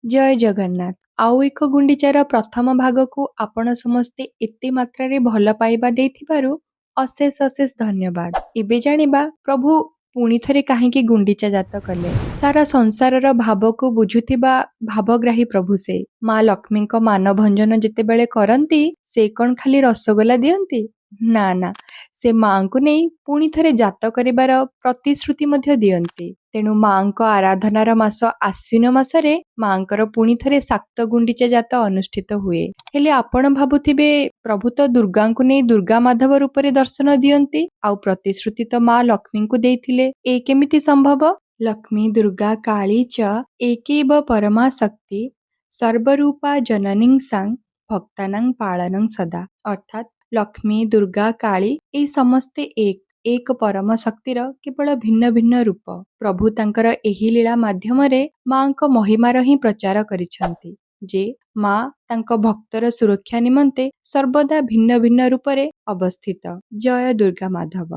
ଜୟ ଜଗନ୍ନାଥ। ଆଉ ଏକ ଗୁଣ୍ଡିଚାର ପ୍ରଥମ ଭାଗକୁ ଆପଣ ସମସ୍ତେ ଏତେ ମାତ୍ରାରେ ଭଲ ପାଇବା ଦେଇଥିବାରୁ ଅଶେଷ ଅଶେଷ ଧନ୍ୟବାଦ। ଏବେ ଜାଣିବା ପ୍ରଭୁ ପୁଣି ଥରେ କାହିଁକି ଗୁଣ୍ଡିଚା ଜାତ କଲେ। ସାରା ସଂସାରର ଭାବକୁ ବୁଝୁଥିବା ଭାବଗ୍ରାହୀ ପ୍ରଭୁ ସେ। ମା ଲକ୍ଷ୍ମୀଙ୍କ ମାନଭଞ୍ଜନ ଯେତେବେଳେ କରନ୍ତି, ସେ କଣ ଖାଲି ରସଗୋଲା ଦିଅନ୍ତି? ନା ନା, ସେ ମାଙ୍କୁ ନେଇ ପୁଣି ଥରେ ଜାତ କରିବାର ପ୍ରତିଶ୍ରୁତି ମଧ୍ୟ ଦିଅନ୍ତି। ତେଣୁ ମାଙ୍କ ଆରାଧନାର ମାସ ଆଶ୍ୱିନ ମାସରେ ମାଙ୍କର ପୁଣି ଥରେ ଶାକ୍ତ ଗୁଣ୍ଡିଚା ଜାତ ଅନୁଷ୍ଠିତ ହୁଏ। ହେଲେ ଆପଣ ଭାବୁଥିବେ, ପ୍ରଭୁ ତ ଦୁର୍ଗାଙ୍କୁ ନେଇ ଦୁର୍ଗା ମାଧବ ରୂପରେ ଦର୍ଶନ ଦିଅନ୍ତି, ଆଉ ପ୍ରତିଶ୍ରୁତି ତ ମା ଲକ୍ଷ୍ମୀଙ୍କୁ ଦେଇଥିଲେ, ଏ କେମିତି ସମ୍ଭବ? ଲକ୍ଷ୍ମୀ ଦୁର୍ଗା କାଳୀ ଚ ଏକୈବ ପରମା ଶକ୍ତି ସର୍ବରୂପା ଜନନୀଂ ସାଂ ଭକ୍ତାନାଂ ପାଳନଂ ସଦା। ଅର୍ଥାତ୍ ଲକ୍ଷ୍ମୀ, ଦୁର୍ଗା, କାଳୀ ଏଇ ସମସ୍ତେ ଏକ, ଏକ ପରମ ଶକ୍ତିର କେବଳ ଭିନ୍ନ ଭିନ୍ନ ରୂପ। ପ୍ରଭୁ ତାଙ୍କର ଏହି ଲୀଳା ମାଧ୍ୟମରେ ମାଙ୍କ ମହିମାର ହିଁ ପ୍ରଚାର କରିଛନ୍ତି ଯେ ମା ତାଙ୍କ ଭକ୍ତର ସୁରକ୍ଷା ନିମନ୍ତେ ସର୍ବଦା ଭିନ୍ନ ଭିନ୍ନ ରୂପରେ ଅବସ୍ଥିତ। ଜୟ ଦୁର୍ଗା ମାଧବ।